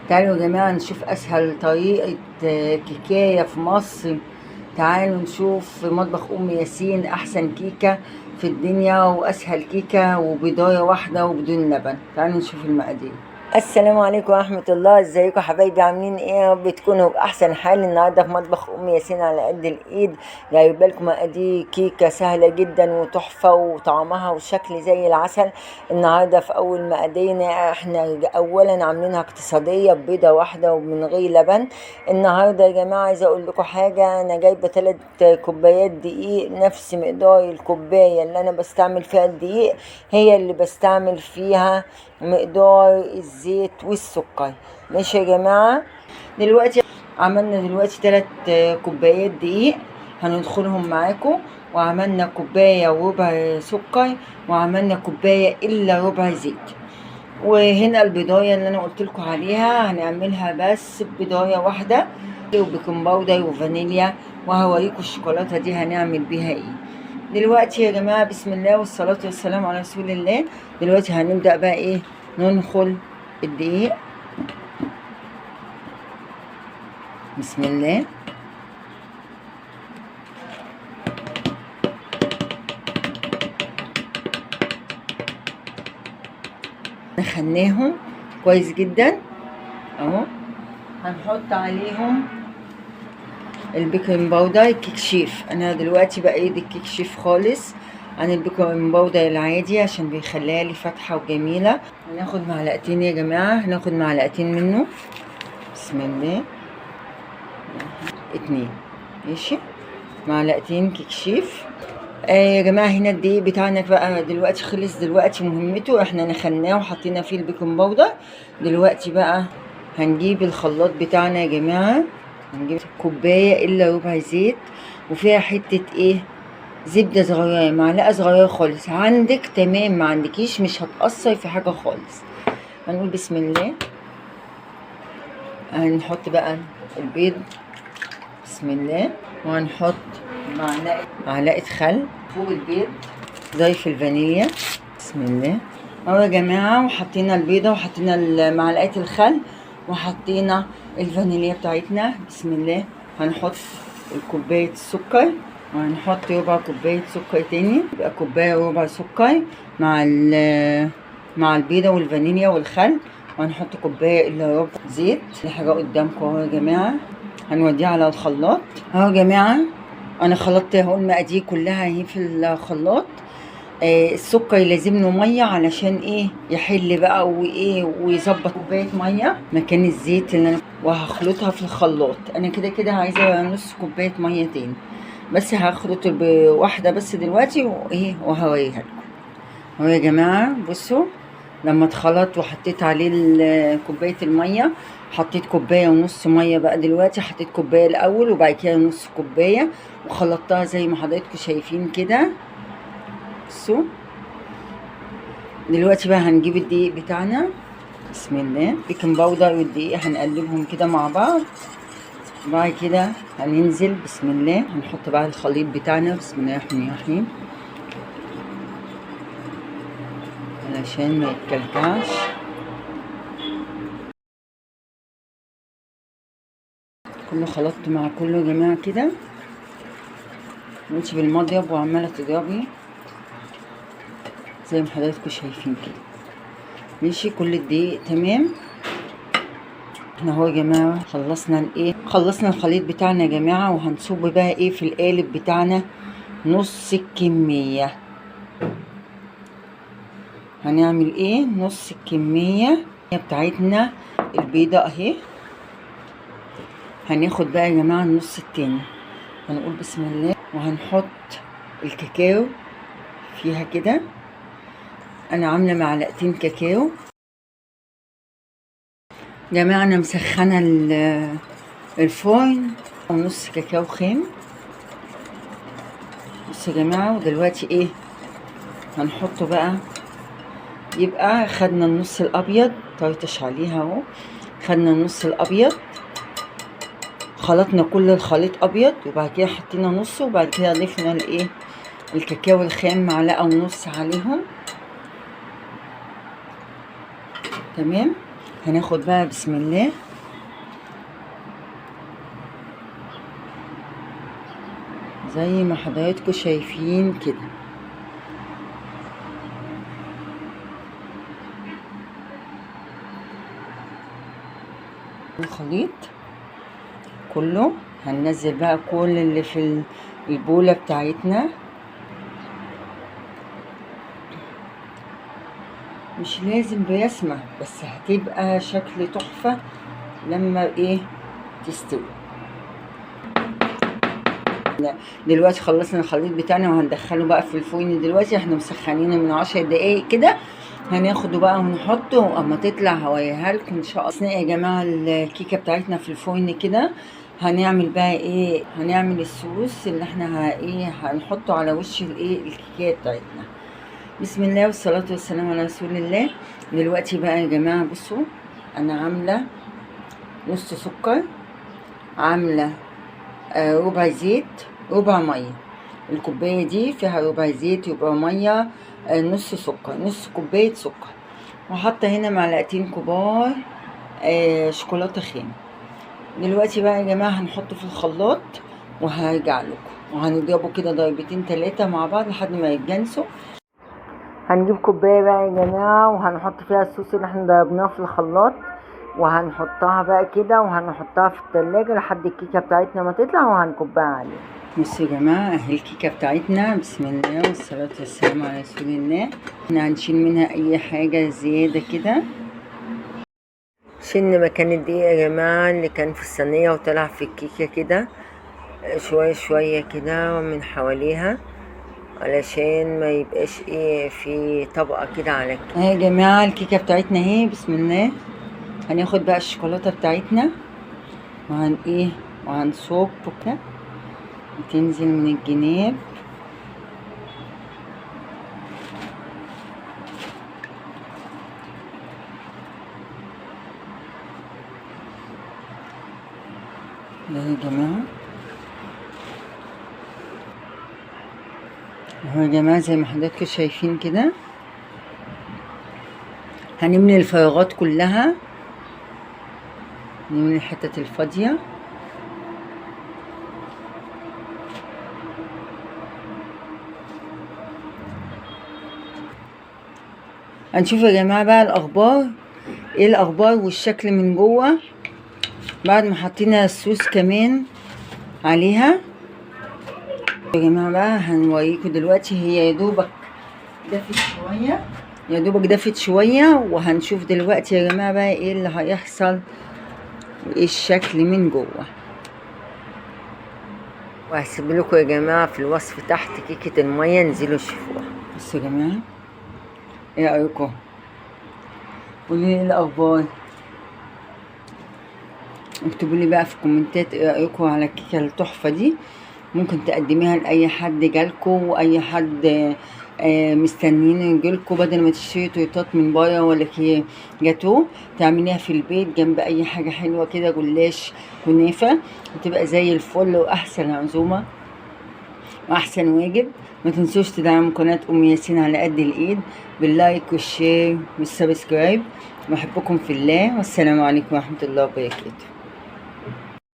تعالوا يا جماعة نشوف أسهل طريقة كيكاية في مصر. تعالوا نشوف في مطبخ أم ياسين أحسن كيكة في الدنيا وأسهل كيكة وبضاية واحدة وبدون لبن. تعالوا نشوف المقادير. السلام عليكم ورحمة الله، ازيكم حبايبي؟ عاملين ايه؟ يا رب تكونوا بأحسن حال. النهارده في مطبخ أم ياسين على قد الإيد جايبه لكم مقادير كيكة سهلة جدا وتحفة وطعمها وشكل زي العسل. النهارده في أول مقاديرنا احنا أولا عاملينها اقتصادية ببيضة واحدة ومن غير لبن. النهارده يا جماعة عايزة أقول لكم حاجة، أنا جايبة 3 كوبايات دقيق، نفس مقدار الكوباية اللي أنا بستعمل فيها الدقيق هي اللي بستعمل فيها مقدار الزيت والسكر. ماشي يا جماعة؟ دلوقتي عملنا دلوقتي 3 كوبايات دقيق هندخلهم معاكم، وعملنا كوباية وربع سكر، وعملنا كوباية إلا ربع زيت. وهنا البضاية اللي أنا قلت لكم عليها هنعملها بس ببضاية واحدة و baking powder وفانيليا، وهوريكم الشوكولاتة دي هنعمل بيها ايه دلوقتي يا جماعة. بسم الله والصلاة والسلام على رسول الله. دلوقتي هنبدأ بقى ايه، ننخل الدقيق. بسم الله. نخناهم كويس جدا اهو. هنحط عليهم ال baking powder كيك شيف. انا دلوقتي بقيد الكيك شيف خالص عن ال baking powder العادي عشان بيخليها لي فاتحة وجميلة. هناخد معلقتين يا جماعة، هناخد معلقتين منه. بسم الله. 2، ماشي، معلقتين كيك شيف. يا جماعة هنا الدقيق بتاعنا بقى دلوقتي خلص. دلوقتي مهمته احنا نخلناه وحطينا فيه ال baking powder. دلوقتي بقى هنجيب الخلاط بتاعنا يا جماعة، هنجيب كوباية الا ربع زيت وفيها حتة ايه، زبدة صغيرة، معلقه صغيرة خالص. عندك تمام، ما عندكيش مش هتأثر في حاجة خالص. هنقول بسم الله. هنحط بقى البيض، بسم الله، وهنحط معلقه خل فوق البيض، ضيف الفانيليا، بسم الله. اهو يا جماعة، وحطينا البيضة وحطينا معلقه الخل وحطينا الفانيليا بتاعتنا، بسم الله. هنحط الكوباية السكر، وهنحط ربع كوباية سكر تاني، يبقى كوباية وربع سكر مع البيضة والفانيليا والخل. وهنحط كوباية الا ربع زيت. دي حاجة قدامكم اهو يا جماعة، هنوديها على الخلاط اهو يا جماعة. انا خلطت اهو المقادير كلها اهي في الخلاط. السكر لازم له مية علشان ايه، يحل بقى وايه ويظبط. كوباية مية مكان الزيت اللي انا وهخلطها في الخلاط. انا كده كده عايزه نص كوباية مية تاني، بس هخلط بواحدة بس دلوقتي وايه وهوريها لكم اهو يا جماعة. بصوا لما اتخلط وحطيت عليه كوباية المية، حطيت كوباية ونص مية بقى دلوقتي. حطيت كوباية الاول وبعد كده نص كوباية، وخلطتها زي ما حضراتكم شايفين كده. بصوا دلوقتي بقى هنجيب الدقيق بتاعنا، بسم الله، baking powder والدقيق هنقلبهم كده مع بعض. بعد كده هننزل بسم الله، هنحط بقى الخليط بتاعنا، بسم الله الرحمن الرحيم، علشان ما يتكلكعش. كله خلطت مع كله يا جماعة كده، وانتي بالمضرب وعماله تضربي زي ما حضراتكم شايفين كده. ماشي، كل الدقيق تمام. احنا اهو يا جماعة خلصنا الايه، خلصنا الخليط بتاعنا يا جماعة. وهنصب بقى ايه في القالب بتاعنا نص الكمية. هنعمل ايه، نص الكمية بتاعتنا البيضة اهي. هناخد بقى يا جماعة النص التاني، هنقول بسم الله، وهنحط الكاكاو فيها كده. انا عامله معلقتين كاكاو جماعة. انا مسخنه الفرن، ونص كاكاو خام. بصوا يا جماعة، ودلوقتي ايه هنحطه بقى. يبقى خدنا النص الابيض، طرطش عليها اهو. خدنا النص الابيض، خلطنا كل الخليط ابيض، وبعد كده حطينا نصه، وبعد كده ضفنا الايه الكاكاو الخام معلقه ونص عليهم. تمام. هناخد بقى بسم الله. زي ما حضراتكم شايفين كده. الخليط كله هننزل بقى كل اللي في البولة بتاعتنا. مش لازم برسمة، بس هتبقى شكل تحفة لما ايه تستوي. دلوقتي خلصنا الخليط بتاعنا وهندخله بقى في الفرن. دلوقتي احنا مسخنينه من 10 دقايق كده، هناخده بقى ونحطه اما تطلع هوريها لكم ان شاء الله. اثناء يا جماعة الكيكه بتاعتنا في الفرن كده، هنعمل بقى ايه؟ هنعمل الصوص اللي احنا ايه هنحطه على وش الايه الكيكه بتاعتنا. بسم الله والصلاة والسلام على رسول الله. دلوقتي بقى يا جماعة بصوا، انا عامله نص سكر، عامله ربع زيت، ربع مية. الكوباية دي فيها ربع زيت، ربع مية، نص سكر، نص كوباية سكر. وحاطه هنا معلقتين كبار شوكولاتة خام. دلوقتي بقى يا جماعة هنحطه في الخلاط وهرجع لكم، وهنضربه كده ضربتين 3 مع بعض لحد ما يتجانسوا. هنجيب كوباية بقى يا جماعة وهنحط فيها الصوص اللي احنا ضربناه في الخلاط، وهنحطها بقى كده، وهنحطها في التلاجة لحد الكيكه بتاعتنا ما تطلع، وهنكبها عليها. بصوا يا جماعة اهي الكيكه بتاعتنا. بسم الله والصلاة والسلام على رسول الله. احنا هنشيل منها اي حاجة زيادة كده. شلنا مكان الدقيق يا جماعة اللي كان في الصينية وطلع في الكيكه كده شوية شوية كده من حواليها، علشان ما يبقاش ايه في طبقه كده على الكيكه. اهي يا جماعة الكيكه بتاعتنا اهي. بسم الله. هناخد بقى الشوكولاتة بتاعتنا وهن ايه وهنصب كده، وتنزل من الجناب. ده يا جماعة اهو يا جماعة زي ما حضراتكم شايفين كده. هنملي الفراغات كلها، نملي الحتت الفاضيه. هنشوف يا جماعة بقى الاخبار ايه، الاخبار والشكل من جوه بعد ما حطينا الصوص كمان عليها. يا جماعة بقى هنوريكم دلوقتي، هي يا دوبك دفت شوية، يا دوبك دفت شوية، وهنشوف دلوقتي يا جماعة بقى ايه اللي هيحصل وايه الشكل من جوه. وهسيب لكم يا جماعة في الوصف تحت كيكة المية، انزلوا شوفوها. بصوا يا جماعة ايه رايكم؟ قولوا لي ايه الاخبار، اكتبوا لي بقى في الكومنتات ايه رايكم على الكيكه التحفة دي. ممكن تقدميها لاي حد جالكوا، واي حد مستنيين يجيلكوا، بدل ما تشتري تورتات من بره ولا جاتو، تعمليها في البيت جنب اي حاجة حلوة كده، جلاش، كنافه، وتبقى زي الفل واحسن عزومة واحسن واجب. ما تنسوش تدعموا قناة ام ياسين على قد الايد بال like وال share وال subscribe. بحبكم في الله، والسلام عليكم ورحمة الله وبركاته.